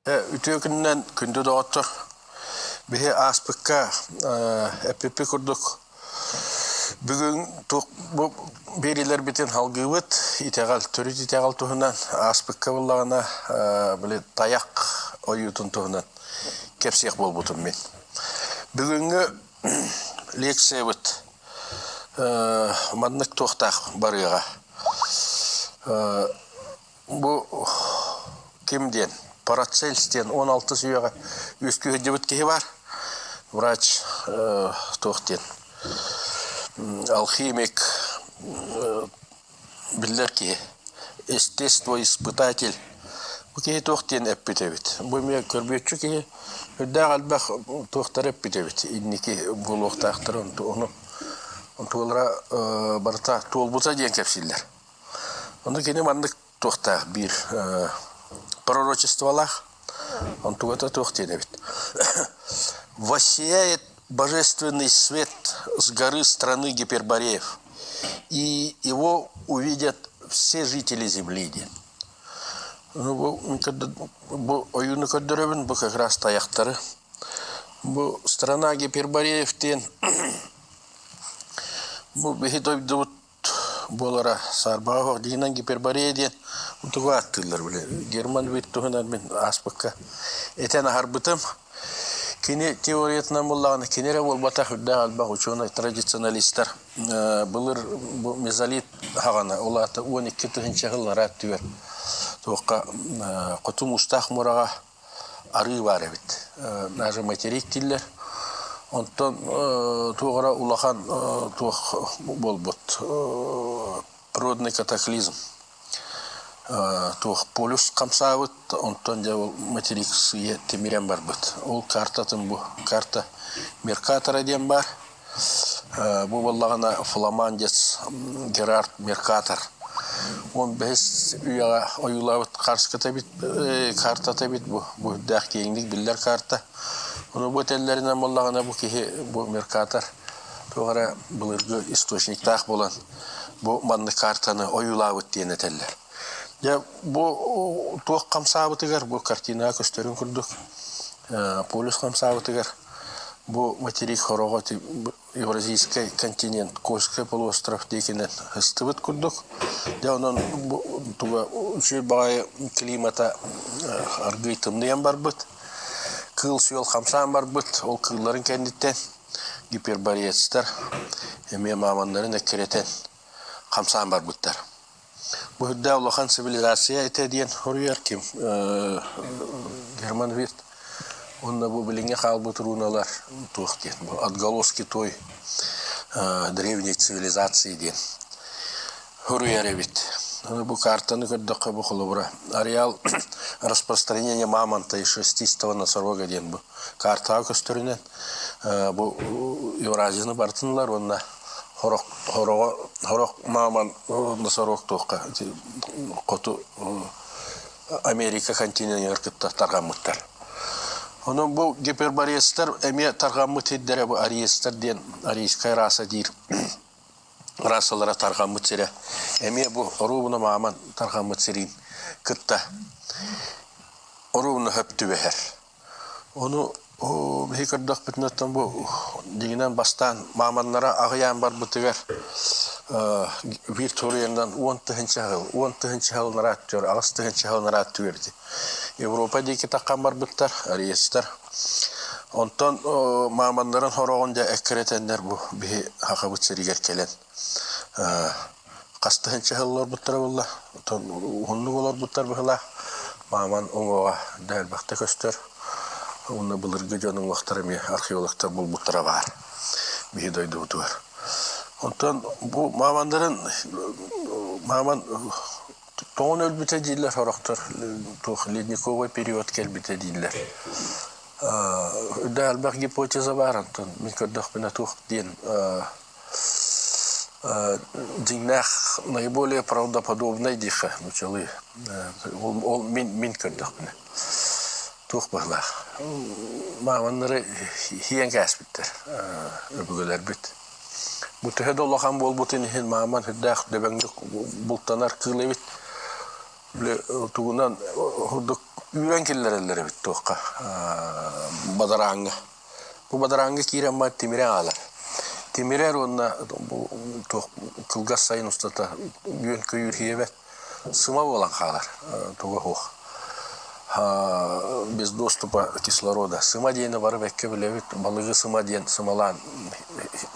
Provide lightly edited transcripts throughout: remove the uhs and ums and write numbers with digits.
Үтүө күнүнэн күндү доҕоттор! Биһи ааспыкка эппиппит курдук бүгүн туох бу биэриилэрбитин салгыыбыт. Итэҕэл, төрүт итэҕэл туһунан ааспыкка буоллаҕына били тайах ойуутун туһунан кэпсиэх буолбутум мин. Бүгүҥҥү лекциябыт маннык туохтаах барыаҕа. Бу ким диэн Парацельс диэн 16 үйэҕэ үөскүү сылдьыбыт киһи баар. Врач туох диэн алхимик биллэр киһи. Естествоиспытатель. Бу киһи туох диэн эппит эбит. Бу эмиэ көрбүөччү киһи үрдээх элбэх туохтары эппит эбит. Инники буолуохтаахтар ону онтулара барыта туолбута диэн кэпсииллэр. Ону кини маннык туохтаах биир пророчестволаах, онтугата туох диэн эбит. «Воссияет божественный свет с горы страны Гипербореев, и его увидят все жители земли» диэн. Ну, бу, бу ойууну көрдөрөбүн, бу как раз тайахтары. Бу страна Гипербореев диэн бу биһи дойдубут буолара саарбаҕа суох дьиҥинэн гиперборея диэн тугу ааттыыллар били Герман Вит туһунан мин ааспыкка этэн аһарбытым. Кини теориятынан буоллаҕына кини эрэ буолбатах үрдээх элбэх учуонай традиционалистар былыр бу мезолит хаҕана ол аата 12 тыһыынча сыл түгэр туохха хоту муустаах муораҕа арыы баар эбит. Даже материк дииллэр. Онтон туох эрэ улахан туох буолбут природный катаклизм. Туох полюс хамсаабыт, онтон дьэ ол материк сыыйа тимирэн барбыт. Ол картатын бу карта Меркатора диэн баар. Бу буоллаҕына фламандец Герард Меркатор 15 үйэҕэ ойуулаабыт картата эбит, картата эбит бу. Бу үрдээх киэҥник биллэр карта. Ону бу этэллэринэн буоллаҕына бу киһи бу Меркатор туох эрэ былыргы источниктаах буолан бу маннык картаны ойуулаабыт диэн этэллэр. Дьэ бу туох хамсаабытыгар бу картинаҕа көстөрүн курдук полюс хамсаабытыгар бу материк хороҕо Евразийскай континент Кольскай полуостров диэкинэн ыстыбыт курдук. Дьэ онон бу туга үчүгэй баҕайы климата аргыый тымныйан барбыт. Кыыл-сүөл хамсаан барбыт. Ол кыылларын кэнниттэн гиперборецтар эмиэ мааманнарын эккирэтэн хамсаан барбыттар. Бу үрдээх улахан цивилизация этэ диэн хоруйар ким Герман Вирт уонна бу билиҥҥи хаалбыт руналар туох диэн бу отголоски той древней цивилизации диэн хоруйар эбит. Бу картаны көрдөххө бу холобура ареал распространения мамонта и шерстистого носорога диэн бу картаҕа көстөрүнэн бу Евразияны барытын ылар уонна Сорох сороҕо сорох мааман носорог туохха хоту Америка континеныгар кытта тарҕаммыттар. Онон бу гиперборецтар эмиэ тарҕаммыт сирдэрэ бу ариестар диэн арийскай раса диир расалара тарҕаммыт сирэ. Эмиэ бу оруобуна мааман тарҕаммыт сирин кытта оруобуна хөп түбэһэр. Ону биһи көрдөхпүтүнэ оттон бу дьиҥинэн бастаан мааманнара аҕыйаан барбытыгар биир туруйанан 10 тыһыынча сыл, 10 тыһыынча сыл анараа өттүгэр, 8 тыһыынча сыл анараа өттүгэр ити Европа диэки таххан барбыттар, ариецтар. Онтон мааманнарын сороҕун дьэ эккирэтэннэр бу биһи Сахабыт сиригэр кэлэн хас тыһыынча сыл олорбуттара буолла, оттон уһуннук олорбуттар быһыылаах. Мааман уҥуоҕа да элбэхтэ көстөр. Уонна былыргы дьон уҥуохтара эмиэ археологтар булбуттара баар биһи дойдубутугар. Онтон бу маамандарын мааман тоҕон өлбүтэ дииллэр сорохтор туох ледниковый период кэлбитэ дииллэр. Да элбэх гипотеза баар онтон мин көрдөхпүнэ туох диэн дьиҥнээх наиболее правдоподобный диэххэ нууччалыы ол мин мин көрдөхпүнэ туох быһыылаах мааманнары хиэн кээспиттэр өбүгэлэрбит бу төһө да улахан буолбутун иһин мааман сүрдээх дөбөҥнүк бултанар кыыл эбит били тугунан курдук. Үүрэн киллэрэллэр эбит туохха бадарааҥҥа. Бу бадарааҥҥа киирэн баран тимирэ аалар. Тимирэр уонна бу туох кылгас сайын устата үөн-көйүүр сиэбэт сыма буолан хаалар туга суох. Без доступа кислорода. Сыма диэни бары бэккэ билэбит. Балыгы сыма диэн сымалаан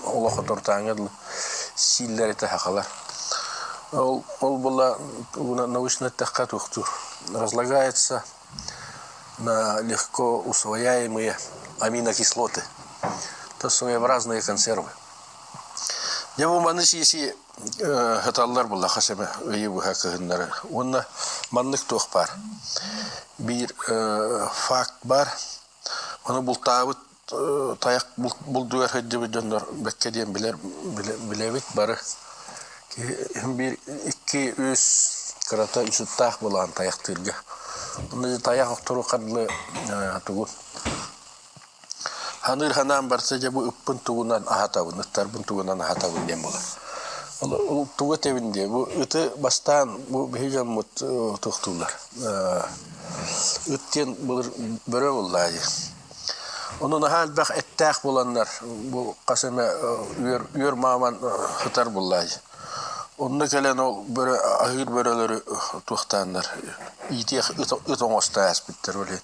олох отортааҥҥа дылы сииллэр этэ сахалар. Ол, ол была научно эттэххэ туохтуур. Разлагается на легко усвояемые аминокислоты. Это своеобразные консервы. Дьэ бу маны сиэси ыталлар буолла хас эмэ ыйы быһа кыһыннары. Уонна маннык туох баар. Биир факт баар. Ону бултаабыт тайах булдугар сылдьыбыт дьоннор бэккэ диэн билэр билэбит бары. Киһи биир икки үс кырата үсүттаах буолаан тайахтыырга. Онно тайах охторуохха дылы тугу Ханыыр ханаан барса дьэ бу ыппын тугунан аһатабын, ыттарбын тугунан аһатабын диэн буолар. Ол тугу этэбин диэ, бу ыты бастаан бу биһи дьоммут туохтууллар. Ыт диэн былыр бөрө буоллаа дии. Ону наһаа элбэх эттээх буоланнар бу хас эмэ үөр, үөр мааман сытар буоллаа дии. Онно кэлэн ол бөрө аһыыр бөрөлөрү туохтааннар иитиэх ыт, ыт оҥосто ааспыттар ол иһин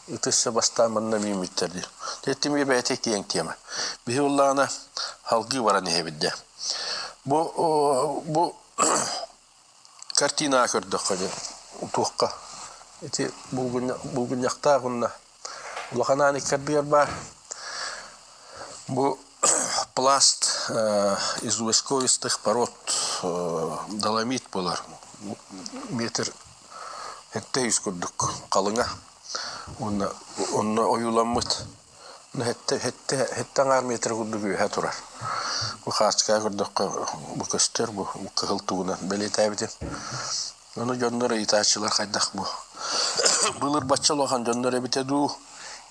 ыт өссө бастаан манна мииммиттэр дии. Тиэттимигэ бэйэтэ киэҥ тиэмэ. Биһи буоллаҕына салгыы баран иһэбит дии. Бу бу картинаҕа көрдөххө дьэ туохха ити булгунньахтаах уонна улахан аан иккэрдигэр баар бу пласт из войсковистых пород доломит буолар метр 700 курдук халыҥа уонна онно ойууламмыт Сэттэ, сэттэ, сэттэ аҥаар метр курдук үөһэ турар. Бу хаачыкаа көрдөххө бу көстөр, бу кыһыл тугунан бэлиэтээбитим. Ону дьоннор ыйытааччылар хайдах бу былыр бачча улахан дьоннор эбитэ дуу,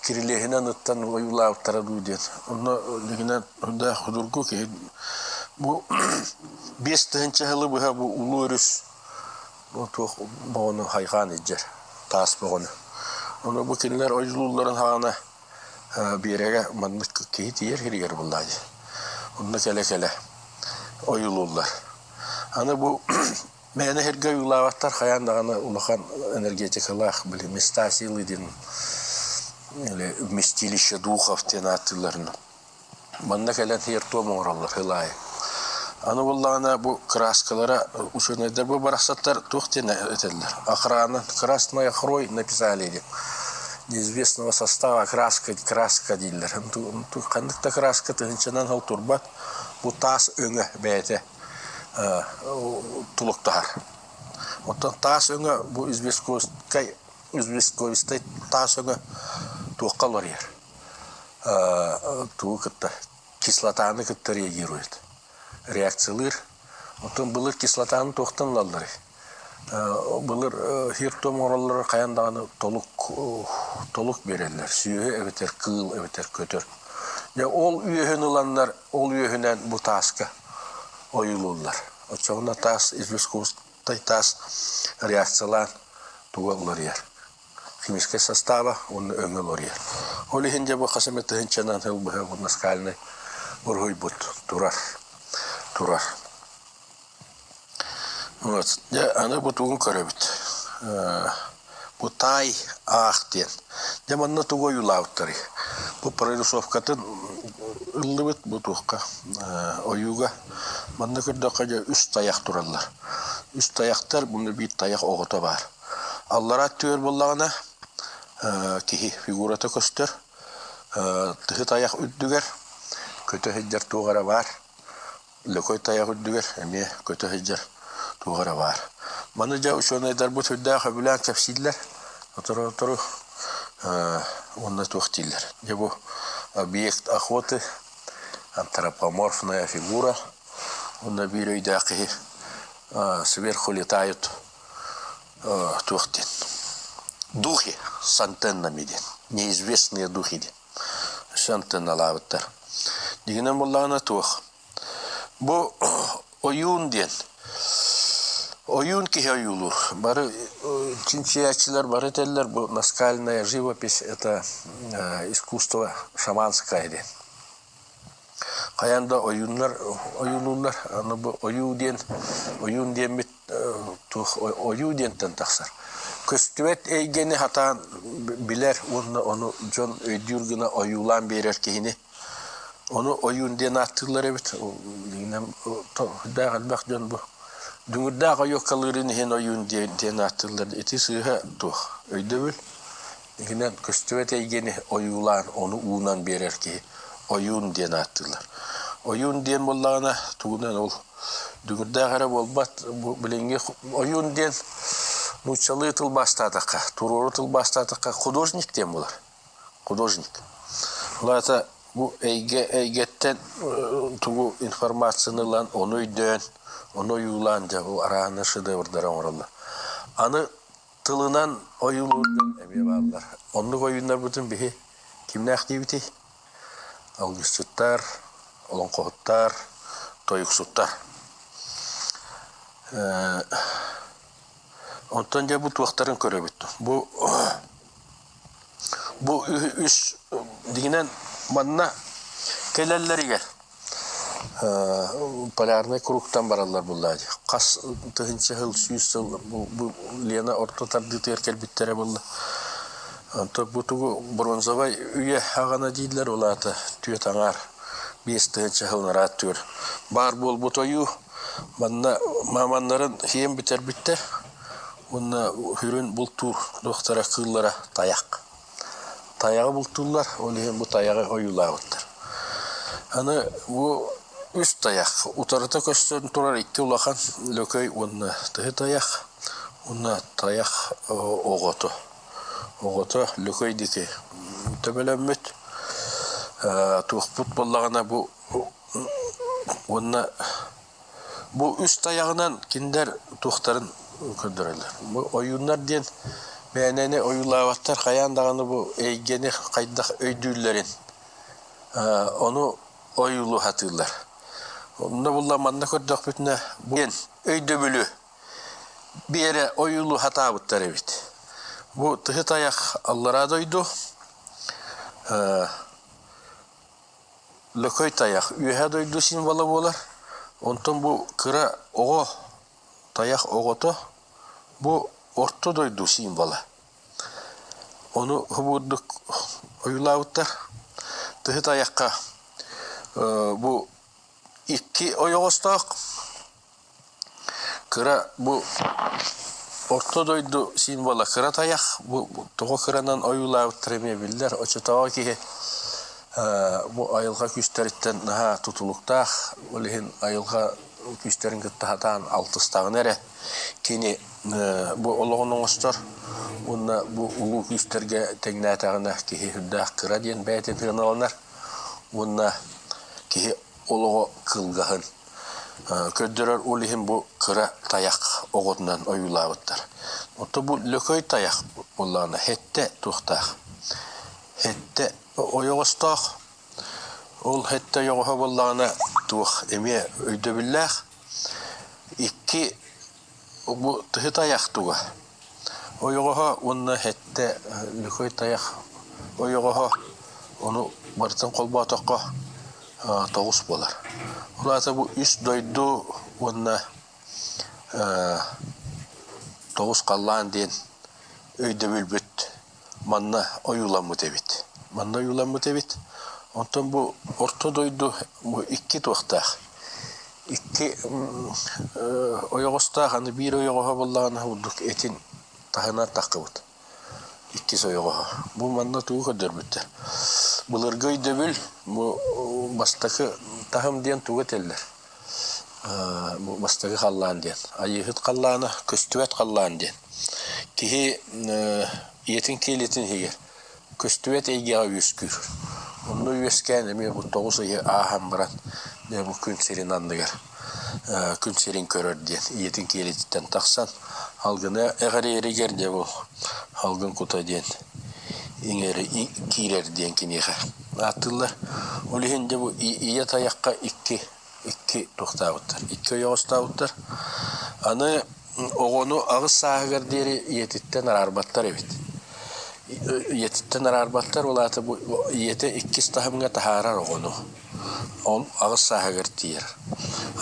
кирилиэһинэн ыттан ойуулаабыттара дуу диэн. Онно дьиҥинэн үрдээх судургу киһи бу 5000 сылы быһа бу улуу өрүс Бу туох боҕону хайҕаан илдьэр, таас боҕону. Ону бу кинилэр ойуулуулларын хаҕана биэрэгэ маннык киһи тиийэр сиригэр буллаа дии. Онно кэлэ-кэлэ ойуулууллар. Аны бу мээнэ сиргэ ойуулаабаттар хайаан даҕаны улахан энергетикалаах били места силы диэн или вместилище духов диэн ааттыылларын Манна кэлэн сиэр-туом оҥороллор сыл аайы. Аны буоллаҕына бу кырааскалара учуонайдар бу барахсаттар туох диэн этэллэр? Охрана красной охрой написали диэн. Неизвестного состава краска краска дииллэр. Ханнык да краска тыһыынчанан ол турбат. Бу таас өҥө бэйэтэ тулуктаһар. Оттон таас өҥө бу известковай известковистай таас өҥө туохха уларыйар? Тугу кытта кислотаны кытта реагирует реакциялыыр. Оттон былыр кислотаны туохтан ылалларый? Былыр сиэр-туом оҥороллоро хайаан даҕаны толук толук биэрэллэр. Сүөһү эбэтэр кыыл эбэтэр көтөр. Дьэ ол үөһүн ыланнар ол үөһүнэн бу тааска ойуулууллар. Оччоҕуна таас известковай таас реакциялаан туга уларыйар. Химическэй состава уонна өҥө уларыйар. Ол иһин дьэ бу хас эмэ тыһыынчанан сыл быһа бу наскальнай уруһуйбут турар. Турар. Вот. Дьэ, аны бу тугун көрөбүт. Бу таай аах диэн. Дьэ, манна тугу ойуулаабыттарый? Бу прорисовкатын ыллыбыт бу туохха ойууга. Манна көрдөххө дьэ үс тайах тураллар. Үс тайахтар, мунна биир тайах оҕото баар. Аллараа өттүгэр буоллаҕына киһи фигурата көстөр. Тыһы тайах үрдүгэр көтө сылдьар туох эрэ баар. Лөкөй тайах үрдүгэр эмиэ көтө сылдьар туох эрэ баар. Маны дьэ учуонайдарбыт сүрдээх сөбүлээн кэпсииллэр. Сотору-сотору уонна туох дииллэр. Дьэ бу объект охоты, антропоморфная фигура уонна биир өйдөөх киһи сверху летают туох диэн духи с антеннами диэн неизвестные духи диэн өссө антенналаабыттар дьиҥинэн буоллаҕына туох бу ойуун диэн. Ойуун киһи ойуулуур. Бары чинчийээччилэр бары этэллэр бу наскальная живопись это искусство шаманское диэн. Хайаан да ойууннар ойуулууллар. Аны бу ойуу диэн ойуун диэммит туох ойуу диэнтэн тахсар. Көстүбэт эйгэни хатаан билэр уонна ону дьон өйдүүр гына ойуулаан биэрэр киһини Ону ойуун диэн ааттыыллар эбит. Дээх элбэх дьон бу дүҥүрдээх ойуоккалыырын иһин ойуун диэн ааттыыллар. Ити сыыһа туох өйдөбүл. Иһинэн көстүбэт эйгэни ойуулаан, ону уунан биэрэр киһи ойуун диэн ааттыыллар. Ойуун диэн буоллаҕына тугунан ол дүҥүрдээх эрэ буолбат. Бу билиҥҥи ойуун диэн нууччалыы тылбаастаатахха, туруору тылбаастаатахха художник диэн буолар. Художник. Ол аата бу эйгэ эйгэттэн тугу информацияны ылан, ону өйдөөн, ону ойуулаан дьэ бу арааһынай шедеврдары оҥороллор. Аны тылынан ойуулуур дьон эмиэ бааллар. Оннук ойууннарбытын биһи кимнээх диибитий? Алгысчыттар, олоҥхоһуттар, тойуксуттар. Онтон дьэ бу туохтарын көрөбүт. Бу Бу үс дьиҥинэн манна кэлэллэригэр полярнай кругтан бараллар буоллаа дии. Хас тыһыынча сыл, сүүс сыл бу Лена орто тардыытыгар кэлбиттэрэ буолла. Онтон бу тугу бронзовай үйэ аҕана дииллэр, ол аата түөрт аҥаар 5000 сыл ыраат түөр. Баар буолбут ойуу манна мааманнарын сиэн бүтэрбиттэр. Уонна сүрүн бултуур туохтара кыыллара тайах. Тайаҕы бултууллар, ол иһин бу тайаҕы ойуулаабыттар. Аны бу үс тайах утарыта көстөн турар икки улахан лөкөй уонна тыһы тайах уонна тайах оҕото. Оҕото лөкөй диэки төбөлөммүт. Туохпут буоллаҕына бу уонна Бу үс тайаҕынан кинилэр туохтарын көрдөрөллөр. Бу ойууннар диэн мээнэни ойуулаабаттар, хайаан даҕаны бу эйгэни хайдах өйдүүллэрин ону ойуулуу сатыыллар. Онно булла манна көрдөхпүтүнэ бу диэн өйдөбүлү биэрэ ойуулуу сатаабыттар эбит. Бу тыһы тайах аллараа дойду Лөкөй тайах үөһээ дойду символа буолар. Онтон бу кыра оҕо, тайах оҕото бу орто дойду символа. Ону курдук ойуулаабыттар. Тыһы тайахха бу икки ойоҕостоох Кыра бу Орто дойду символа кыра тайах. Бу тоҕо кыранан ойуулаабыттара эмиэ биллэр. Оччотооҕу киһи бу айылҕа күүстэриттэн наһаа тутулуктаах. Ол иһин айылҕа күүстэрин кытта сатаан алтыстаҕына эрэ кини бу олоҕун оҥостор уонна бу улуу күүстэргэ тэҥнээтэҕинэ киһи сүрдээх кыра диэн бэйэтин сыаналанар уонна киһи олоҕо кылгаһын Көрдөрөр ол иһин бу кыра тайах оҕотунан ойуулаабыттар. Оттон бу лөкөй тайах буоллаҕына хэттэ туохтаах. Хэттэ ойоҕостоох. Ол хэттэ ойоҕоһо буоллаҕына туох эмиэ өйдөбүллээх. Икки бу тыһы тайах туга. Ойоҕоһо уонна хэттэ лөкөй тайах ойоҕоһо ону барытын холбоотоххо тоҕус буолар. Ол аата бу үс дойду уонна тоҕус халлаан диэн өйдөбүлбүт манна ойууламмыт эбит. Манна ойууламмыт эбит. Онтон бу орто дойду бу икки туохтаах. Икки ойоҕостоох, аны биир ойоҕоһо буоллаҕына курдук этин таһынан таххыбыт. Иккис ойоҕоһо. Бу манна тугу көрдөрбүттэр? Былыргы өйдөбүл бу бастакы таһым диэн тугу этэллэр? Бу бастакы халлаан диэн. Айыыһыт халлаана, көстүбэт халлаан диэн. Киһи ийэтин киэлитин иһигэр көстүбэт эйгэҕэ үөскүүр. Онно үөскээн эмиэ бу 9 ыйы ааһан баран дьэ бу күн сирин анныгар күн сирин көрөр диэн ийэтин киэлититтэн тахсан алгыны эҕэрийэригэр дьэ бу алгын кута диэн иҥэри киирэр диэн киниэхэ ааттыыллар. Ол иһин дьэ бу ийэ тайахха икки икки туохтаабыттар, икки ойоҕостообуттар. Аны Оҕону аҕыс сааһыгар диэри ийэтиттэн араарбаттар эбит. Ийэтиттэн араарбаттар, ол аата бу ийэтэ иккис таһымҥа таһаарар оҕону. Ол аҕыс сааһыгар тиийэр.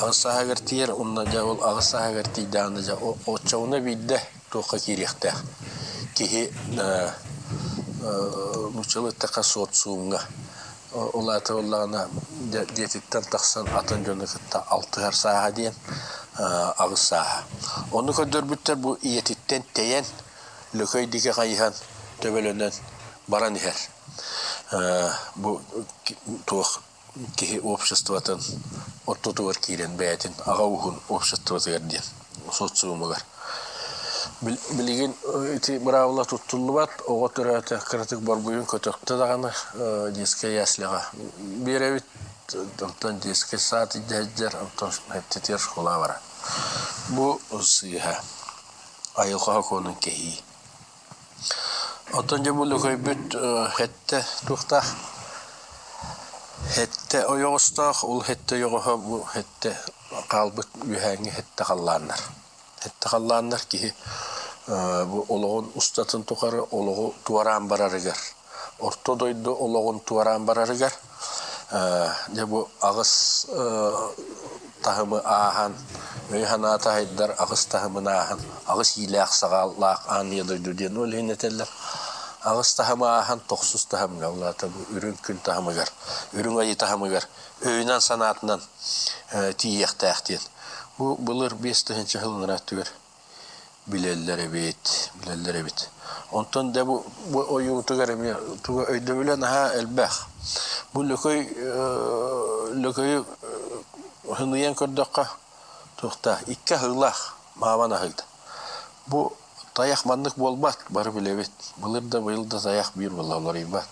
Аҕыс сааһыгар тиийэр уонна дьэ ол аҕыс сааһыгар тиийдэҕинэ дьэ оччоҕуна биирдэ туохха киириэхтээх. Киһи нууччалыы эттэххэ социумҥа Ол аата буоллаҕына дьиэтиттэн тахсан атын дьону кытта алтыһар сааһа диэн аҕыс сааһа. Ону көрдөрбүттэр бу ийэтиттэн тэйэн Лөкөй диэки хайыһан төбөлөнөн баран иһэр. Бу туох киһи обществотын ортотугар киирэн бэйэтин аҕа ууһун обществотыгар диэн социумугар. Билигин ити быраабыла туттуллубат, оҕо төрөөтө кыратык борбуйун көтөхтө даҕаны детскай ясляҕа биэрэбит, онтон детскай сад илдьэ онтон эптитиэр школа барар. Бу сыыһа, айылҕа сокуонун кэһии. Оттон дьэ бу Лөкөйбүт хэттэ туохтаах хэттэ ойоҕостоох, ол хэттэ ойоҕоһо бу хэттэ хаалбыт үөһээҥҥи хэттэ халлааннар. Хэттэ халлааннар киһи бу олоҕун устатын тухары олоҕу туораан барарыгар, орто дойду олоҕун туораан барарыгар дьэ бу аҕыс таһымы ааһан, өй-санаа таһайдар аҕыс таһымын ааһан, аҕыс иилээх-саҕалаах аан ийэ дойду диэн ол иһин этэллэр. Аҕыс таһымы ааһан тохсус таһымҥа, ол аата бу үрүҥ күн таһымыгар, үрүҥ айыы таһымыгар өйүнэн-санаатынан тиийиэхтээх диэн. Бу былыр 5000 сыл анараа өттүгэр билэллэр эбит, билэллэр эбит. Онтон да бу, бу ойуутугар эмиэ туга өйдөбүлэ наһаа элбэх. Бу лөкөй лөкөйү хыныйан көрдөххө туохта икки аһыылаах мааман аһыыта. Бу тайах маннык буолбат, бары билэбит. Былыр да быйыл да тайах биир буолла уларыйбат.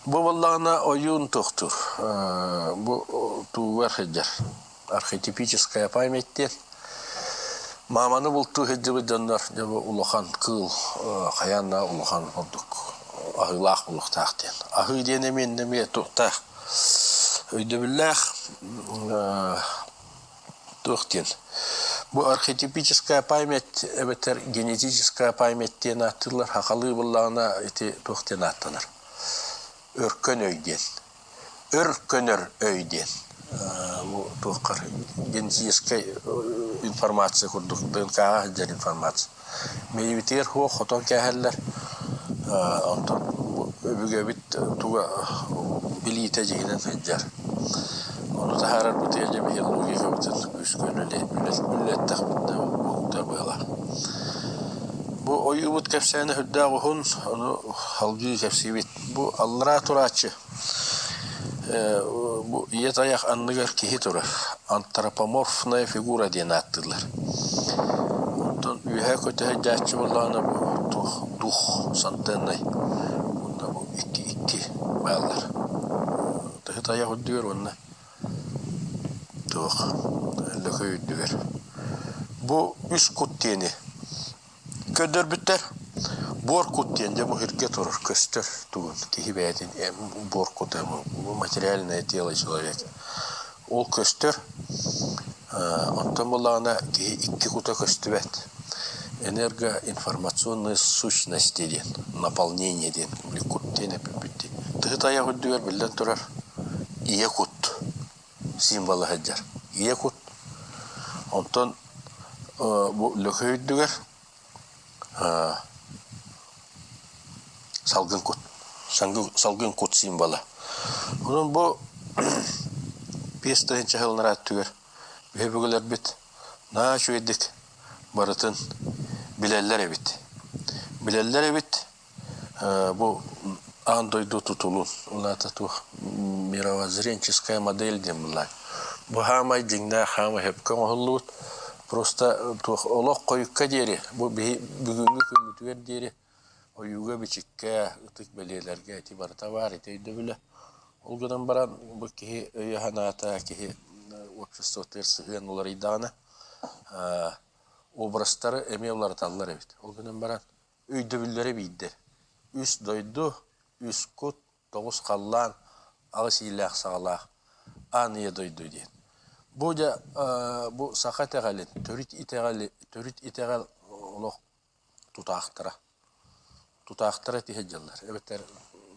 Бу буоллаҕына ойуун туохтуур. Бу туугар сылдьар архетипическая память диэн мааманы бултуу сылдьыбыт дьоннор дьэ бу улахан кыыл хайаан да улахан курдук аһыылаах буолуохтаах диэн. Аһыы диэн эмиэ эмиэ туохтаах өйдөбүллээх туох диэн бу архетипическая память эбэтэр генетическая память диэн ааттыыллар сахалыы буоллаҕына ити туох диэн ааттанар өркөн өй диэн өр көнөр өй диэн бу туоххар генетическай информация курдук ДНК-ҕа сылдьар информация Мэйибитигэр суох хотон кээһэллэр онтон өбүгэбит туга билиитэ дьиҥинэн сылдьар. Ону таһаарарбытыгар дьэ биһиги логикабытын күүскэ үлэлэттэхпитинэ уһукта быһыылаах. Бу ойуубут кэпсээнэ сүрдээх уһун, ону салгыы кэпсиибит. Бу аллараа турааччы бу ийэ тайах анныгар киһи турар. Антропоморфная фигура диэн ааттыыллар. Онтон үөһээ көтө сылдьааччы буоллаҕына бу туох дух сантеннай уонна бу икки икки бааллар. Тыһы тайах үрдүгэр уонна туох лөкөй үрдүгэр. Бу үс кут диэни Көрдөрбүттэр буор кут диэн дьэ бу сиргэ турар көстөр тугун киһи бэйэтин буор кута бу материальное тело человека ол көстөр онтон буоллаҕына киһи икки кута көстүбэт энергоинформационные сущности диэн наполнение диэн кут диэн эппиппит дии тыһы тайах үрдүгэр биллэн турар ийэ кут символа сылдьар ийэ кут онтон бу Лөкөй үрдүгэр салгын кут салгын кут символа. Онон бу 5000 сыллар өттүгэр өбүгэлэрбит наһаа үчүгэйдик барытын билэллэр эбит. Билэллэр эбит Бу аан дойду тутулун, ол аата туох мировоззренческая модель диэн буоллаҕай. Бу хаамай дьиҥнээх хаамай сөпкө оҥоһуллубут. Просто туох олох хойукка диэри, бу биһи бүгүҥҥү күммүтүгэр диэри ойууга-бичиккэ, ытык бэлиэлэргэ ити барыта баар ити өйдөбүлэ. Ол гынан баран бу киһи өйө-санаата, киһи обществотыгар сыһыан уларыйдаҕына образтары эмиэ уларыталлар эбит. Ол гынан баран Өйдөбүллэрэ биирдэр: үс дойду, үс кут, тоҕус халлаан, аҕыс иилээх-саҕалаах аан ийэ дойду диэн. Бу дьэ бу саха итэҕэлин, төрүт итэҕэли, төрүт итэҕэл олох тутаахтара. Тутаахтара тиһэ дьыллар. Эбэтэр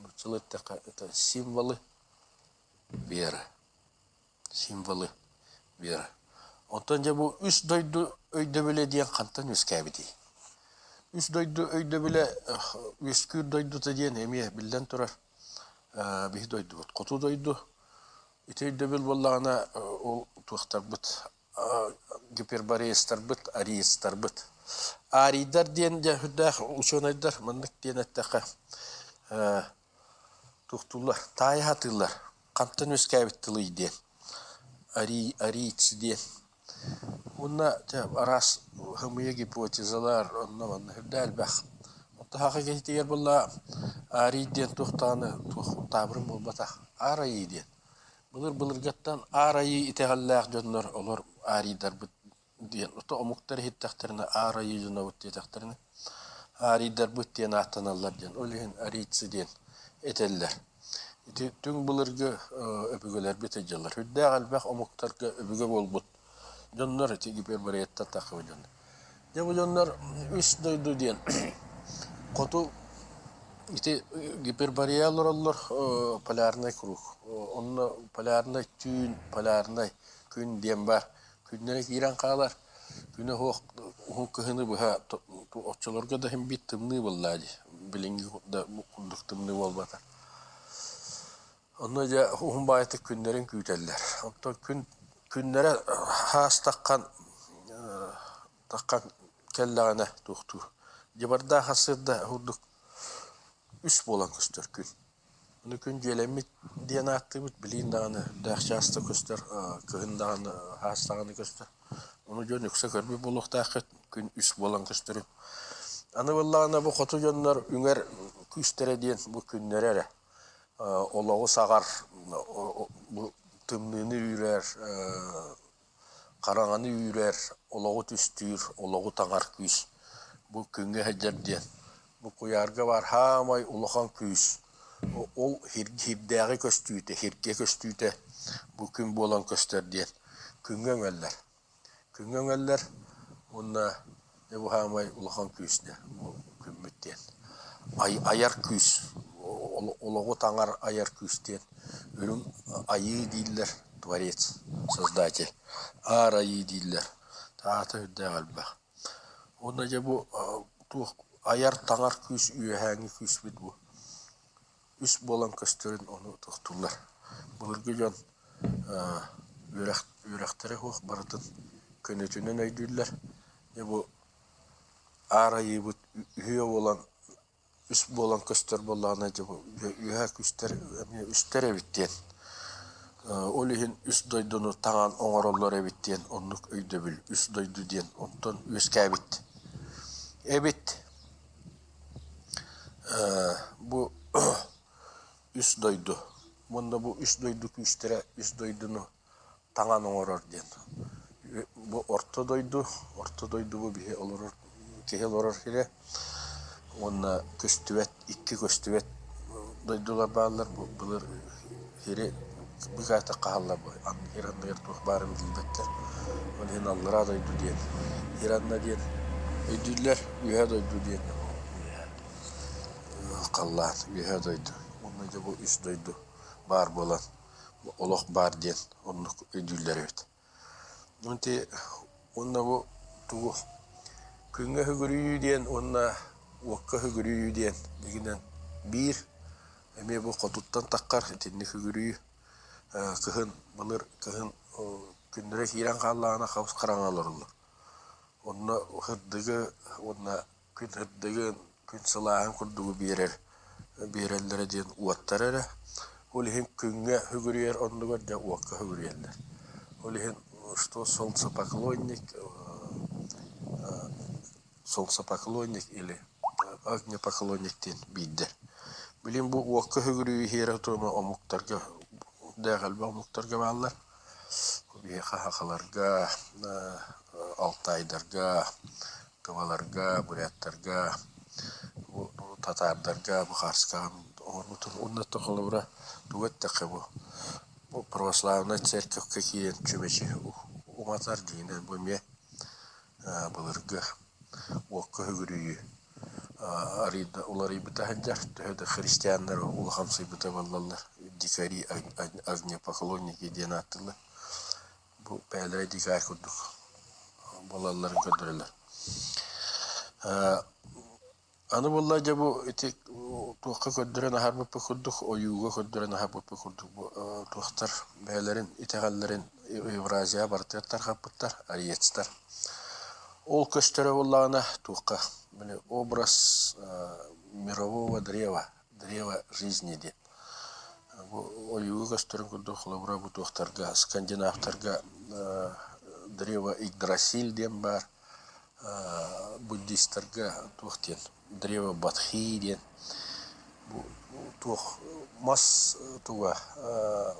нууччалыы эттэххэ это символы веры. Символы веры. Оттон дьэ бу үс дойду өйдөбүлэ диэн хантан үөскээбитий? Үс дойду өйдөбүлэ үөскүүр дойдута диэн эмиэ биллэн турар биһи дойдубут. Хоту дойду ити өйдөбүл буоллаҕына ол туохтарбыт гипербореецтарбыт, ариецтарбыт. Арийдар диэн дьэ сүрдээх учуонайдар маннык диэн эттэххэ туохтууллар, таайа сатыыллар. Хантан үөскээбит тылый диэн. Арий, арийцы диэн. Уонна дьэ араас хымыйа гипотезалар онно-манна сүрдээх элбэх. Оттон саха киһитигэр буолла арий диэн туох даҕаны туох таабырын буолбатах. Аар айыы диэн. Былыр-былыргаттан Аар Айыы итэҕэллээх дьоннор олор аарийдарбыт диэн ото омуктар иһиттэхтэринэ Аар Айыы дьонобут диэтэхтэринэ аарийдарбыт диэн ааттаналлар диэн ол иһин арийцы диэн этэллэр. Ити түҥ былыргы өбүгэлэрбит ыдьаллар. Үрдээх элбэх омуктарга өбүгэ буолбут дьоннор ити гипербореяттан таххыбыт дьоннор. Дьэ бу дьоннор үс дойду диэн хоту ити гиперборея олороллор полярнай круг. Онно полярнай түүн, полярнай күн диэн баар. Күннэрэ киирэн хаалар. Күнэ суох уһун кыһыны быһа оччолорго да иһин биир тымныы буоллаа дии. Билиҥҥи да курдук тымныы буолбата. Онно дьэ уһун баайытык күннэрин күүтэллэр. Оттон күн күннэрэ хаастаххан таххан кэллэҕинэ туохтуур. Дьыбардаах сарсыарда курдук үс буолан көстөр күн. Ону күн дьиэлэммит диэн ааттыыбыт, билигин даҕаны дээх чааста көстөр, кыһын даҕаны хаас даҕаны көстөр. Ону дьон үксэ көрбүт буолуохтааххыт, күн үс буолан көстөрүн. Аны буоллаҕына бу хоту дьоннор үҥэр күүстэрэ диэн бу күннэрэ эрэ олоҕу саҕар, бу тымныыны үүрэр, хараҥаны үүрэр, олоҕу түстүүр, олоҕу таҥар күүс. Бу күҥҥэ сылдьар диэн. Бу куйаарга баар саамай улахан күүс. Ол сирдээҕи көстүүтэ, сиргэ көстүүтэ бу күн буолан көстөр диэн. Күҥҥэ өҥөллөр. Күҥҥэ өҥөллөр уонна дьэ бу саамай улахан күүс дьэ бу күммүт диэн. Айар күүс, олоҕу таҥар айар күүс диэн үрүҥ айыы дииллэр творец, создатель, аар айыы дииллэр. Аата үрдээх элбэх. Уонна дьэ бу туох айар таҥар күүс үөһээҥҥи күүспүт бу үс буолан көстөрүн ону тохтууллар. Былыргы дьон үөрэх үөрэхтэрэ суох барытын көнөтүнэн өйдүүллэр. Дьэ бу Аар Айыыбыт үһүө буолан үс буолан көстөр буоллаҕына дьэ бу үөһээ күүстэр эмиэ үстэр эбит диэн. Ол иһин үс дойдуну таҥан оҥороллор эбит диэн оннук өйдөбүл үс дойду диэн онтон үөскээбит эбит. Бу үс дойду уонна бу үс дойду күүстэрэ үс дойдуну таҥан оҥорор диэн. Бу орто дойду, орто дойду бу биһи олорор киһи олорор сирэ уонна көстүбэт икки көстүбэт дойдулар бааллар. Бу былыр сири быгаатык хаһаллар бу сир анныгар туох баарын билбэттэр. Ол иһин аллараа дойду диэн, сир анна диэн өйдүүллэр, үөһээ дойду диэн халлаан, үөһээ дойду. Уонна дьэ бу үс дойду баар буолан олох баар диэн оннук өйдүүллэр эбит. Ити уонна бу тугу күҥҥэ үгүрүйүү диэн уонна уокка үгүрүйүү диэн дьиҥинэн биир эмиэ бу хотуттан таххар итинник үгүрүйүү кыһын былыр кыһын күннэрэ киирэн хааллаҕына хабыс хараҥа олороллор. Онно сырдыгы уонна күн сырдыгын, күн сылааһын курдугу биэрэр биэрэллэрэ диэн уоттара эрэ. Ол иһин күҥҥэ үгүрүйэр оннугар дьэ уокка үгүрүйэллэр. Ол иһин что солнцепоклонник солнцепоклонник или огнепоклонник диэн биирдэр. Билигин бу уокка үгүрүйүү иһиэрэ-туома омуктарга дээх элбэх омуктарга бааллар. Биһиэхэ сахаларга, алтайдарга, тываларга, буряттарга, татаардарга, бухарскаҕа оҥорбутун уонна холобура тугу эттэххэ бу. Бу православнай церковка киирэн чүмэчи уматар дьиҥинэн бу эмиэ былыргы уокка үгүрүйүү арыйда уларыйбыта сылдьар. Төһө да христианнар улахамсыйбыта буоллаллар дикари огнепоклонники диэн ааттыыллар. Бу бэйэлэрэ дикарь курдук буолалларын көрдөрөллөр. Аны буолла дьэ бу ити туохха көрдөрөн аһарбыппыт курдук, ойууга көрдөрөн аһарбыппыт курдук бу туохтар бэйэлэрин итэҕэллэрин Евразия барытыгар тарҕаппыттар, ариецтар. Ол көстөрө буоллаҕына туохха били образ мирового древа, древа жизни диэн. Бу ойууга көстөрүн курдук холобура бу туохтарга скандинавтарга древо Игдрасиль диэн баар, буддистарга туох диэн древо Бадхи диэн бу туох мас туга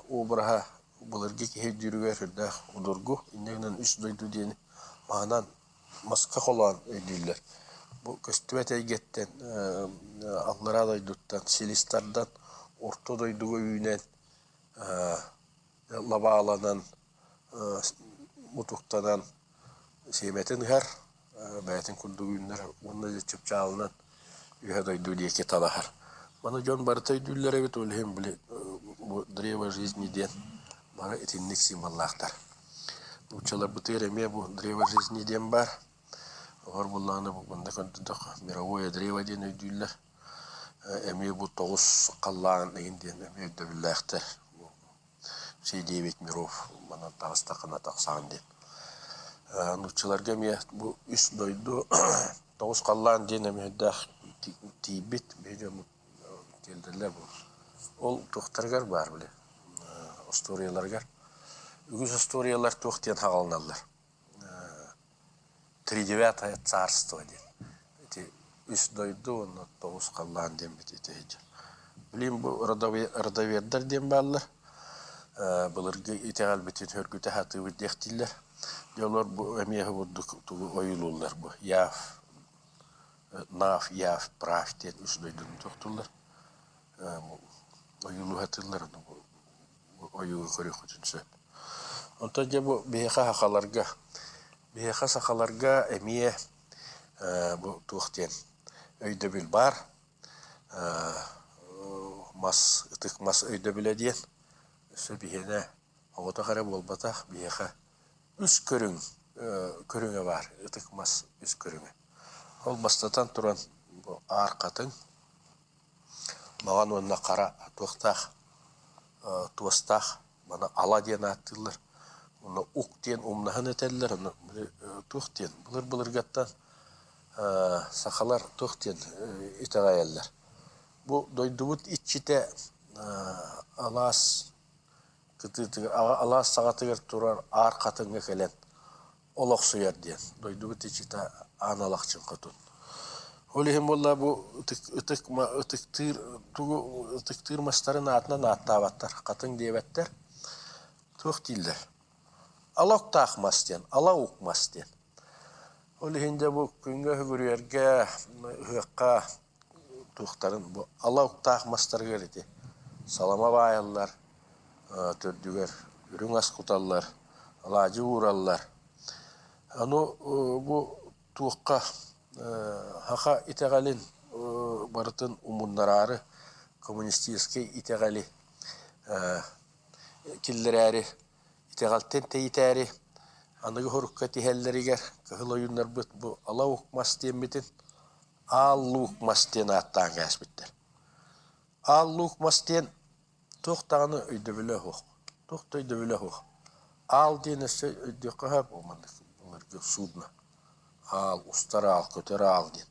обраһа былыргы киһи өйдүүрүгэр сүрдээх судургу инньэ гынан үс дойду диэни маһынан маска холоон өйдүүллэр. Бу көстүбэт эйгэттэн аллараа дойдуттан силис тардан орто дойдуга үүнэн лабааланан мутуктанан сиэмэтин ыһар, бэйэтин курдук үүннэр уонна дьэ чыпчаалынан үһэ дойду диэки талаһар. Маны дьон барыта өйдүүллэр эбит, ол иһин били бу древо жизни диэн бары итинник символлаахтар. Нууччаларбытыгар эмиэ бу древо жизни диэн баар. Олор буоллаҕына бу манна көрдөрдөххө мировое древо диэн өйдүүллэр. Эмиэ бу тоҕус халлаан игин диэн эмиэ өйдөбүллээхтэр. Все девять миров манан таҕыстаххына тахсаҕын диэн. Нууччаларга эмиэ бу үс дойду тоҕус халлаан диэн эмиһэрдээх тиийбит биһи дьоммут тиэрдэллэр бу. Ол туохтарыгар баар били остуоруйаларыгар. Үгүс остуоруйалар туох диэн хаҕаланаллар. Тридевятое царство диэн. Ити үс дойду уонна тоҕус халлаан диэммит ити сылдьар. Билигин бу родовердар диэн бааллар. Былыргы итэҕэлбитин сөргүтэ сатыыбыт диэхтииллэр. Дьэ олор бу эмиэ курдук тугу ойуулууллар бу Яв, Нав, Яв, Прав диэн үс дойдуну тохтууллар. Ойуулуу сатыыллар ойууга көрүөххүтүн сөп. Онтон дьэ бу биһиэхэ сахаларга, биһиэхэ сахаларга эмиэ бу туох диэн өйдөбүл баар. Мас, ытык мас өйдөбүлэ диэн. Өссө биһиэнэ оҕотох эрэ буолбатах, биһиэхэ үс көрүҥ көрүҥэ баар, ытык мас үс көрүҥэ. Ол бастатан туран бу аар хатыҥ, Маҕан уонна хара туохтаах туостаах маны ала диэн ааттыыллар. Уонна ук диэн умнаһын этэллэр. Ону били туох диэн былыр-былыргаттан сахалар туох диэн итэҕэйэллэр. Бу дойдубут иччитэ алаас кытыытыгар алаас саҕатыгар турар аар хатыҥҥа кэлэн олохсуйар диэн дойдубут иччитэ Аан Алахчын Хотун. Ол иһин буолла бу ытык ытык ытыктыыр тугу ытыктыыр мастарын аатынан ааттаабаттар, хатыҥ диэбэттэр. Туох дииллэр? Алоктаах мас диэн, ала ук мас диэн. Ол иһин дьэ бу күҥҥэ үгүрүйэргэ, ыһыахха туохтарын бу ала уктаах мастарыгар ити салама баайаллар, төрдүгэр үрүҥ ас куталлар, алаадьы уураллар. Ону бу туохха саха итэҕэлин барытын умуннараары коммунистическай итэҕэли киллэрээри, итэҕэлтэн тэйитээри аныгы сорукка тиһэллэригэр кыһыл ойууннарбыт бу ала ук мас диэммитин Аал Луук мас диэн ааттаан кээспиттэр. Аал Луук мас диэн туох даҕаны өйдөбүлэ суох. Туох да өйдөбүлэ суох. Аал диэн өссө өйдүөххэ сөп маннык былыргы судно. Аал, устар аал, көтөр аал диэн.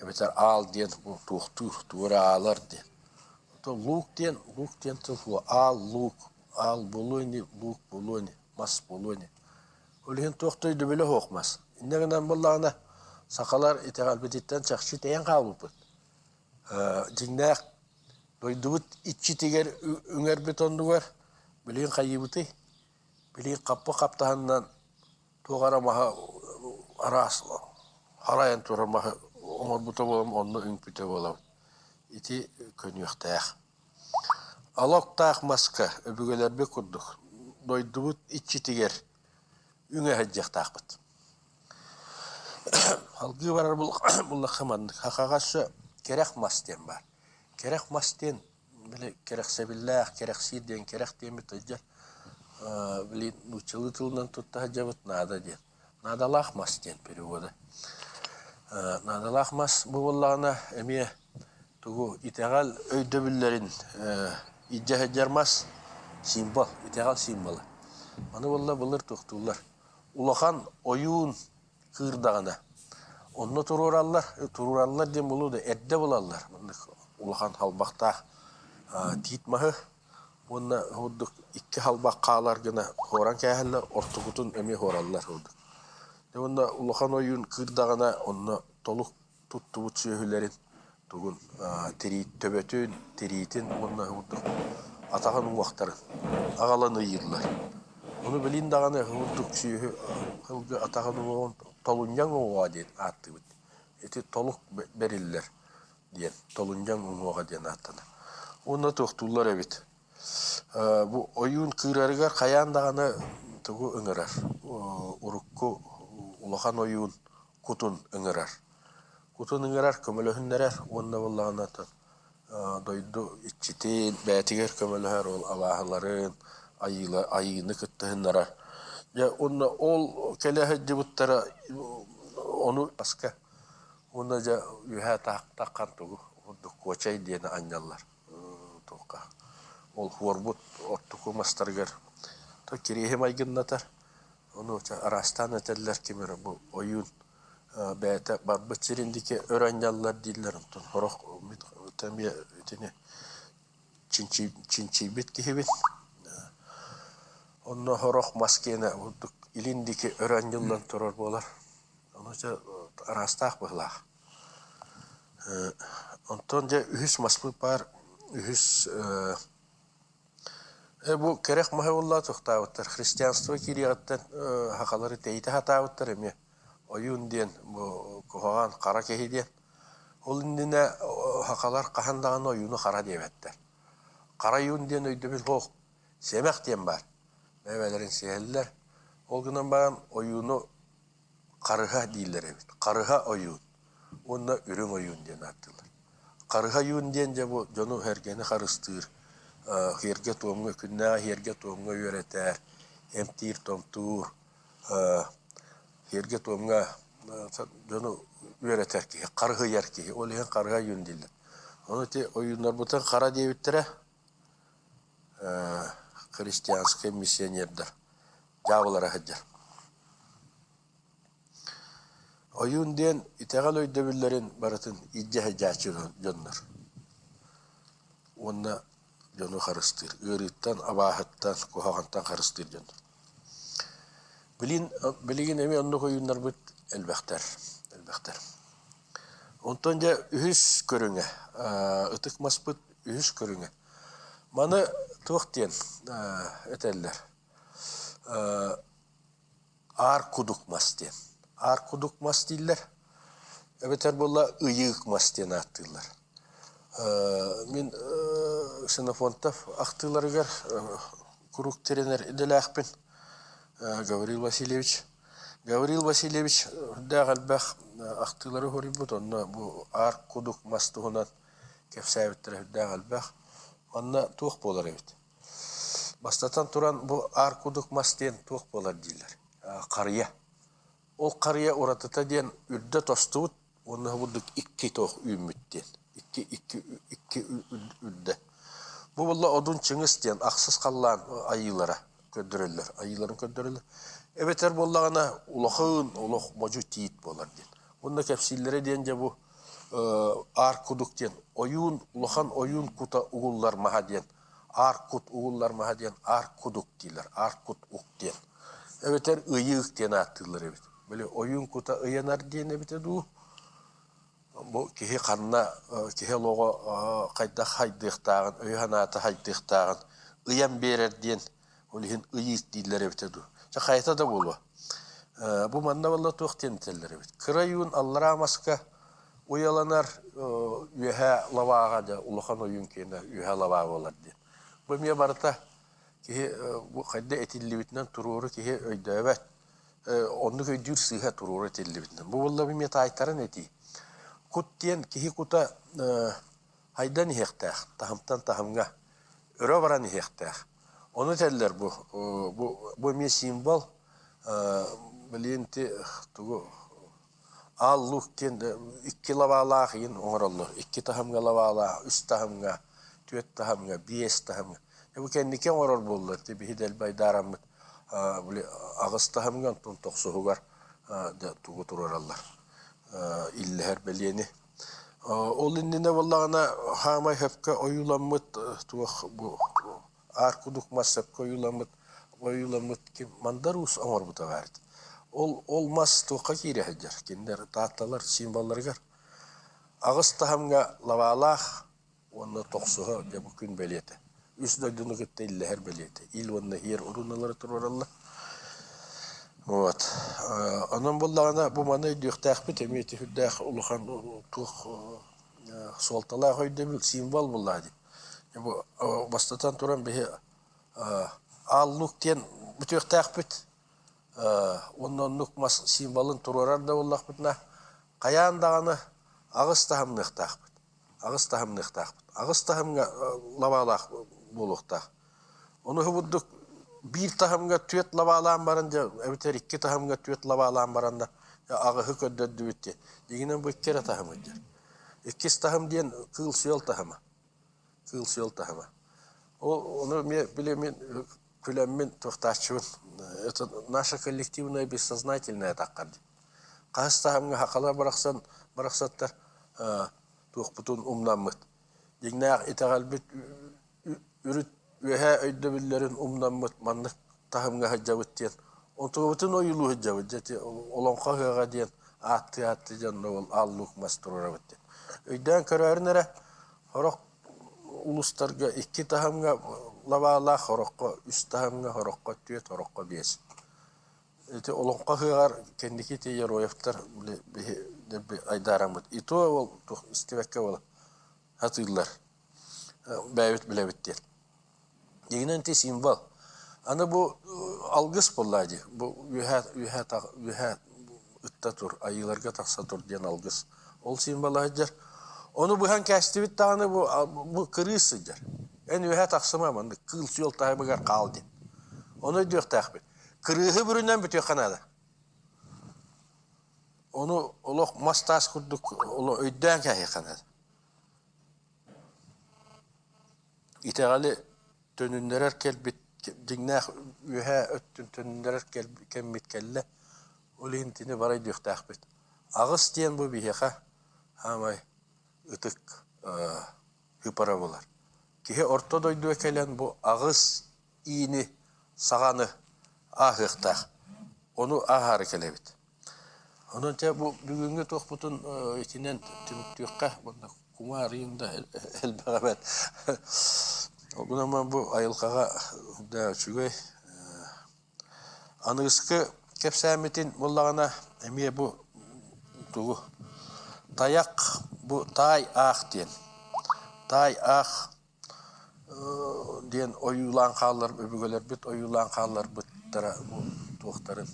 Эбэтэр аал диэн бу туохтуур, тугу эрэ аалар диэн. Оттон луук диэн, луук диэн тыл суох. Аал луук, аал буолуо ини, луук буолуо ини, мас буолуо ини. Ол иһин туох да өйдөбүлэ суох мас. Инньэ гынан буоллаҕына, сахалар итэҕэлбититтэн чахчы тэйэн хаалбыппыт. Дьиҥнээх дойдубут иччитигэр үҥэрбит оннугар билигин хайыыбытый? Билигин хаппы хаптаһынынан туох эрэ маһы араас харайан турар маһы оҥорбута буолан онно үҥпүтэ буолабыт. Ити көнүөхтээх. Алоктаах маска өбүгэлэрбит курдук дойдубут иччитигэр үҥэ сылдьыахтаахпыт. Салгыы барар буллахха маннык сахаҕа өссө кэрэх мас диэн баар. Кэрэх мас диэн били кэрэхсэбиллээх, кэрэхсиир диэн кэрэх диэммит сылдьар били нууччалыы тылынан тутта сылдьабыт наада диэн. Наадалаах мас диэн перевода. Наадалаах мас бу буоллаҕына эмиэ тугу итэҕэл өйдөбүллэрин илдьэ сылдьар мас символ, итэҕэл символа. Маны буолла былыр туохтууллар. Улахан ойуун кыырдаҕына онно туруораллар, туруораллар диэн буолуо да эрдэ булаллар. Маннык улахан халбахтаах тиит маһы уонна курдук икки халбах хаалар гына хуоран кээһэллэр, ортокутун эмиэ хуораллар курдук. Уонна улахан ойуун кыырдаҕына онно толук туттубут сүөһүлэрин тугун тирии төбөтүн, тириитин уонна курдук атаҕын уҥуохтарын аҕалан ыйыыллар. Ону билин даҕаны курдук сүөһү сылгы атаҕын уҥуоҕун толунньаҥ уҥуоҕа диэн ааттыыбыт. Ити толук бэриллэр диэн толунньаҥ уҥуоҕа диэн ааттанар. Уонна туохтууллар эбит. Бу ойуун кыырарыгар хайаан даҕаны тугу ыҥырар? Урукку улахан ойуун кутун ыҥырар. Кутун ыҥырар, көмөлөһүннэрэр уонна буоллаҕына дойду иччитин бэйэтигэр көмөлөһөр ол абааһыларын, айыыны кыттыһыннарар. Дьэ уонна ол кэлэ сылдьыбыттара ону аска уонна дьэ үөһээ таахтаххан тугу курдук куочай диэни анньаллар туохха ол хуорбут оттуку мастарыгар то кириэһи майгыннатар Ону араастаан этэллэр ким эрэ бу ойуун бэйэтэ барбыт сирин диэки өр анньаллар дииллэр, онтон сорох эмиэ итини чинчийбит киһибин. Онно сорох мас киэнэ курдук илин диэки өр анньыллан турар буолар. Ону дьэ араастаах быһыылаах. Онтон дьэ үһүс маспыт баар, үһүс Бу кэрэх маһы буолла тохтообуттар. Христианство киириэҕиттэн сахалары тэйитэ сатаабыттар эмиэ. Ойуун диэн бу куһаҕан хара киһи диэн. Ол иннинэ сахалар хаһан даҕаны ойууну хара диэбэттэр. Хара ойуун диэн өйдөбүл суох. Сэмэх диэн баар. Бэйэлэрин сиһэллэр. Ол гынан баран ойууну Харыһа дииллэр эбит. Харыһа ойуун уонна үрүҥ ойуун диэн ааттыыллар. Харыһа ойуун диэн дьэ бу дьону-сэргэни харыстыыр, сиэргэ-туомҥа, күннээҕи сиэргэ-туомҥа үөрэтэр, эмтиир-томтуур, сиэргэ-туомҥа дьону үөрэтэр киһи, харыһыйар киһи. Ол иһин харыһа ойуун дииллэр. Ону ити ойууннарбытын хара диэбиттэрэ христианскай миссионердар дьаабылара сылдьар. Ойуун диэн итэҕэл өйдөбүллэрин барытын илдьэ сылдьааччы дьоннор уонна дьону харыстыыр, ыарыыттан, абааһыттан, куһаҕантан харыстыыр дьоннор. Билин, билигин эмиэ оннук ойууннарбыт элбэхтэр, элбэхтэр. Онтон дьэ үһүс көрүҥэ, ытык маспыт үһүс көрүҥэ. Маны туох диэн этэллэр? Аар кудук мас диэн. Аар кудук мас дииллэр. Эбэтэр буолла ыйыык мас диэн ааттыыллар. Мин Ксенофонтов ахтыыларыгар куруук тирэнэр идэлээхпин. Гаврил Васильевич. Гаврил Васильевич үрдээх элбэх ахтыылары суруйбут. Онно бу аар кудук мас туһунан кэпсээбиттэрэ үрдээх элбэх. Манна туох буолар эбит? Бастатан туран, бу аар кудук мас диэн туох буолар дииллэр. Харыйа. Ол харыйа уратыта диэн үрдэ тостубут уонна курдук икки туох үүммүт диэн. Икки, икки, икки үрдэ. Бу буолла Одун Чыҥыс диэн ахсыс халлаан айыылара көрдөрөллөр. Айыыларын көрдөрөллөр. Эбэтэр буоллаҕына улахан олох модьу тиит буолар диэн. Уонна кэпсииллэрэ диэн дьэ бу аар кудук диэн ойуун улахан ойуун кута угуллар маһа диэн аар кут угуллар маһа диэн аар кудук дииллэр аар кут ук диэн эбэтэр ыйыык диэн ааттыыллар эбит били ойуун кута ыйанар диэн эбитэ дуу бу киһи ханна киһи олоҕо хайдах хайдыахтааҕын өйө-санаата хайдыахтааҕын ыйан биэрэр диэн Ол иһин ыйыыт дииллэр эбитэ дуу. Чэ, хайата да буолуо. Бу манна буолла туох диэн этэллэр эбит. Кыра ойуун аллараа маска уйаланар үөһээ лабааҕа дьэ улахан ойуун киэнэ үөһээ лабаа буолар диэн. Бу эмиэ барыта киһи бу хайда этиллибитинэн туруору киһи өйдөөбөт. Оннук өйдүүр сыыһа туруору этиллибитинэн. Бу буолла эмиэ таайтаран этии. Кут диэн киһи кута хайдан иһиэхтээх, таһымтан таһымҥа өрө баран иһиэхтээх. Ону этэллэр бу, бу, бу эмиэ символ, билигин ити тугу Аал Лук диэн икки лабаалаах иин оҥороллор. Икки таһымҥа лабаалаах, үс таһымҥа, түөрт таһымҥа, биэс таһымҥа. Бу кэнники оҥорор буоллар, ити биһи дэлби айдаараммыт били аҕыс таһымҥа, онтон тохсуһугар тугу туруораллар иллэһэр бэлиэни. Ол иннинэ буоллаҕына хаамай сөпкө ойууламмыт туох бу аар кудук мас сөпкө ойууламмыт ойууламмыт ким Мандар Уус оҥорбута баар этэ. Ол ол мас туохха киирэ сылдьар? Кинилэр Таатталар символларыгар аҕыс таһымҥа лабаалаах уонна тохсуһа дьэ бу күн бэлиэтэ. Үс дойдуну кытта иллэһэр бэлиэтэ. Ил уонна иэр уруналары туруораллар. Вот. Онон буоллаҕына бу маны өйдүөхтээхпит эмиэ ити сүрдээх улахан туох суолталаах өйдөбүл символ буоллаҕа дии. Бу бастатан туран биһи Аал Лук диэн бүтүөхтээхпит. Уонна оннук мас символын туруорар да буоллахпытына хайаан даҕаны аҕыс таһымныахтаахпыт. Аҕыс таһымныахтаахпыт. Аҕыс таһымҥа лабаалаах буолуохтаах. Ону курдук биир таһымҥа түөрт лабаалаан баран дьэ эбэтэр икки таһымҥа түөрт лабаалаан баран да аҕыһы көрдөрдүбүт диэн. Дьиҥинэн бу икки эрэ таһымы диэн. Иккис таһым диэн кыыл-сүөл таһыма. Кыыл-сүөл таһыма. Ол ону эмиэ били мин күлэммин туохтааччыбын. Это наша коллективная бессознательная атаххар дии. Хаһыс таһымҥа хахалар барахсан барахсаттар туохпутун умнаммыт. Дьиҥнээх итэҕэлбит үрүт үөһээ өйдөбүллэрин умнаммыт маннык таһымҥа сылдьабыт диэн онтубутун ойуулуу сылдьабыт дьэ ити олоҥхо ыһыаҕа диэн ааттыы-ааттыы дьонно ол Аал Луук мас туруорабыт диэн. Өйдөөн көрөөрүн эрэ сорох улуустарга икки таһымҥа лабаалаах, сороххо үс таһымҥа, сороххо түөрт, сороххо биэс. Ити олоҥхо ыһыаҕар кэнники ити Яроевтар били биһи айдаараммыт. И то ол туох истибэккэ буола сатыыллар. Бэйэбит билэбит диэн. Дьиҥинэн ити символ. Аны бу алгыс буоллаа дии. Бу үөһээ үөһээ үөһээ ытта тур, айыыларга тахса тур диэн алгыс. Ол символа сылдьар. Ону быһан кээстибит даҕаны бу бу кырыыс сылдьар. Эн үөһээ тахсыма маннык кыыл-сүөл таһымыгар хаал диэн. Ону өйдүөхтээхпит. Кырыыһы бүрүнэн бүтүөххэ наада. Ону олох мас-таас курдук олох өйдөөн кээһиэххэ наада. Итэҕэли төнүннэрэр кэлбит дьиҥнээх үөһээ өттүн төнүннэрэр кэммит кэллэ. Ол иһин итини бары өйдүөхтээхпит. Аҕыс диэн бу биһиэхэ саамай ытык ыпара буолар. Киһи орто дойдуга кэлэн бу аҕыс иини саҕаны ааһыахтаах. Ону ааһаары кэлэбит. Онон дьэ бу бүгүҥҥү туохпутун итинэн түмүктүөххэ уонна кумаарыйын да элбэҕэ эбээт. Ол гынан бу айылҕаҕа да үчүгэй. Аныгыскы кэпсээммитин буоллаҕына эмиэ бу тугу тайах бу таай аах диэн. Таай аах диэн ойуулаан хааллар өбүгэлэрбит ойуулаан хаалларбыттара бу туохтарын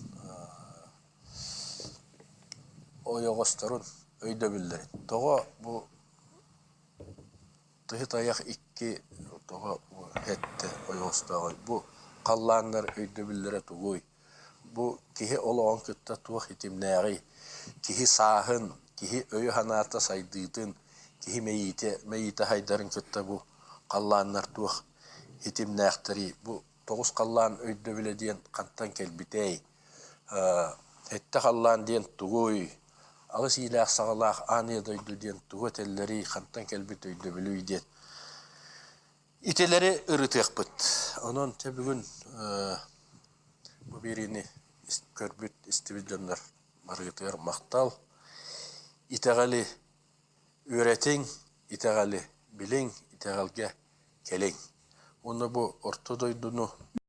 ойоҕосторун өйдөбүллэрин. Тоҕо бу тыһы тайах икки тоҕо бу эттэ ойоҕостооҕуй? Бу халлааннар өйдөбүллэрэ тугуй? Бу киһи олоҕун кытта туох ситимнээҕий? Киһи сааһын, киһи өйө-санаата сайдыытын, киһи мэйиитэ, мэйиитэ сайдарын кытта бу халлааннар туох ситимнээхтэрий? Бу тоҕус халлаан өйдөбүлэ диэн хантан кэлбитэй? Сэттэ халлаан диэн тугуй? Аҕыс иилээх-саҕалаах аан ийэ дойду диэн тугу этэллэрий? Хантан кэлбит өйдөбүлүй диэн Итилэри ырытыахпыт. Онон чэ бүгүн бу биэриини көрбүт, истибит дьоннор барыгытыгар махтал. Итэҕэли үөрэтиҥ, итэҕэли билиҥ, итэҕэлгэ кэлиҥ. Уонна бу орто дойдуну.